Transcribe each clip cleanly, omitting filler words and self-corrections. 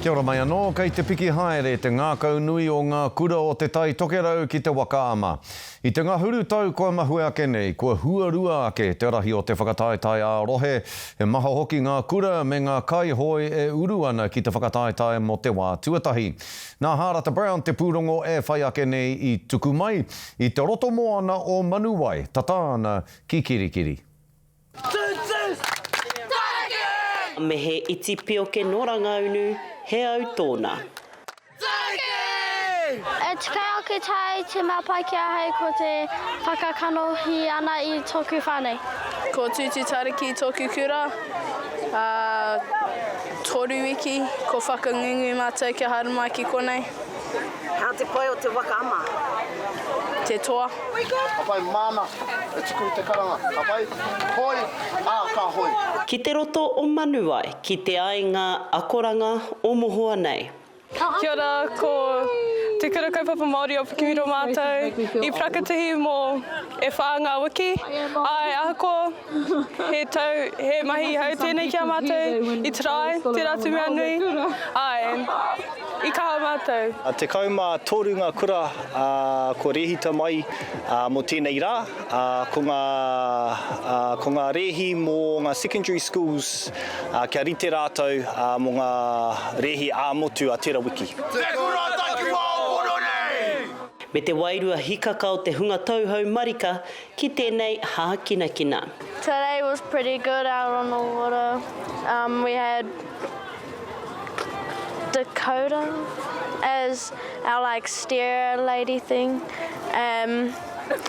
Kia ora mai anō, kei te piki haere te ngākaunui o ngā kura o Te Tai Tokerau ki te waka ama. I te ngahuru tau kua mahue ake nei, kua huarua ake te rahi o te whakataetae ā-rohe, he maha hoki ngā kura me ngā kaihoe e uru ana ki te whakataetae mō te wā tuatahi. Nā Hārata Brown te pūrongo e whai ake nei i tuku mai i te roto moana o Manuwai, tata ana ki Kirikiri. Me he iti pioke no Rangaunu, he au tōna. E tika aku tai te mea pai ki ahau ko te whakakanohi ana i toku whanau. Ko Tutu Tariki toku kura, a, toru wiki ko whakangungu matou kia haere mai ki konei. How te pai o te waka ama? Te toa. Ka pai māna e tuku i te karanga, ka pai, hoi, ā, ka hoi. Ki te roto o Manuai, kite ai ngā akoranga o mohoa nei. Kia ora, ko Te Kura Kaupapa Māori o Pukemiro mātou i parakatihi mō e whā ngā wiki. Āe, ahakoa he tau, he mahi hou tēnei ki a mātou, i try, tērā te mea nui. Āe, i kaha mātou. 13 ngā kura kua rēhita mai mō tēnei rā, ko ngā, ko ngā rēhi mō ngā secondary schools kia rite rātou mō ngā rēhi ā-motu a tera wiki. Te kura takiwā o Pororei! Me te wairua hikaka o te hunga tauhou marika ki tēnei hākinakina. Today was pretty good out on the water. Um, we had Dakota as our like steer lady thing. Um,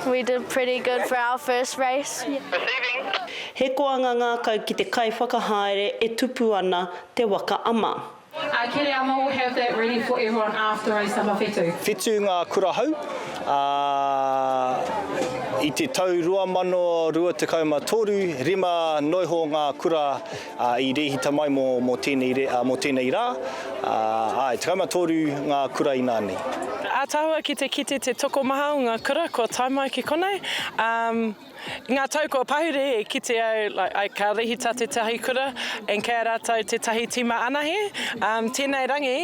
we did pretty good for our first race. Receiving. He koanga ngākau ki te kaiwhakahaere e tupu ana te waka ama. Uh, Kereama will have that ready for everyone after race number whitu. Whitu ngā kura hou, ā, i te tau 2023, rima noiho ngā kura i rēhita mai mō tēnei, mō tēnei rā, ā, āe, 13 ngā kura inānei. Ātaahua ki te kite te tokomaha o ngā kura kua tae mai ki konei. I ngā tau kua pahure e kite au like, ai, ka rēhita tētahi kura and kei a rātou tētahi tīma anahe. Tēnei rangi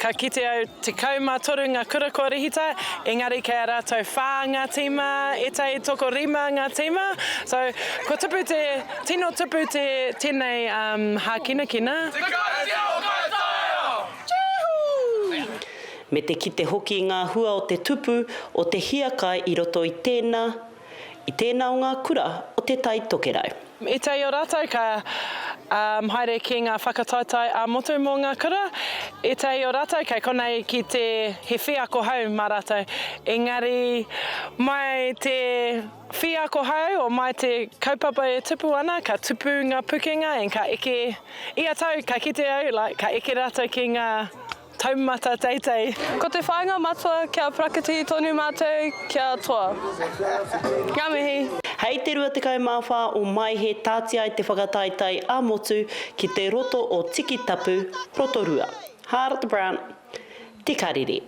ka kite au 13 ngā kura kua rehita, engari kei a rātou whā ngā tīma, ētahi tokorima ngā tīma. So, kua tupu te, tino tupu te, tēnei um, hākinakina. Te Karakia o Kaitaia! Tūhū! Me te kite hoki i ngā hua o te tupu o te hiakai i roto i tēnā, i tēnā o ngā kura o Te Tai Tokerau. Ētahi o rātou ka haere ki ngā whakataetae ā-motu mō ngā kura, ētahi o rātou kei konei ki te he wheako hou mā rātou. Engari mai te wheako hou o mai te kaupapa e tupu ana, ka tupu ngā pukenga and ka eke, ia tau ka kite au like ka eke rātou ki ngā Taumata teitei. Ko te whāinga matua kia parakatihi tonu mātou kia toa. Ngā mihi. Hei te 24 o Maehe tāti ai te whakataetae ā-motu ki te roto o Tikitapu, Rotorua. Hārata Brown, Te Karere.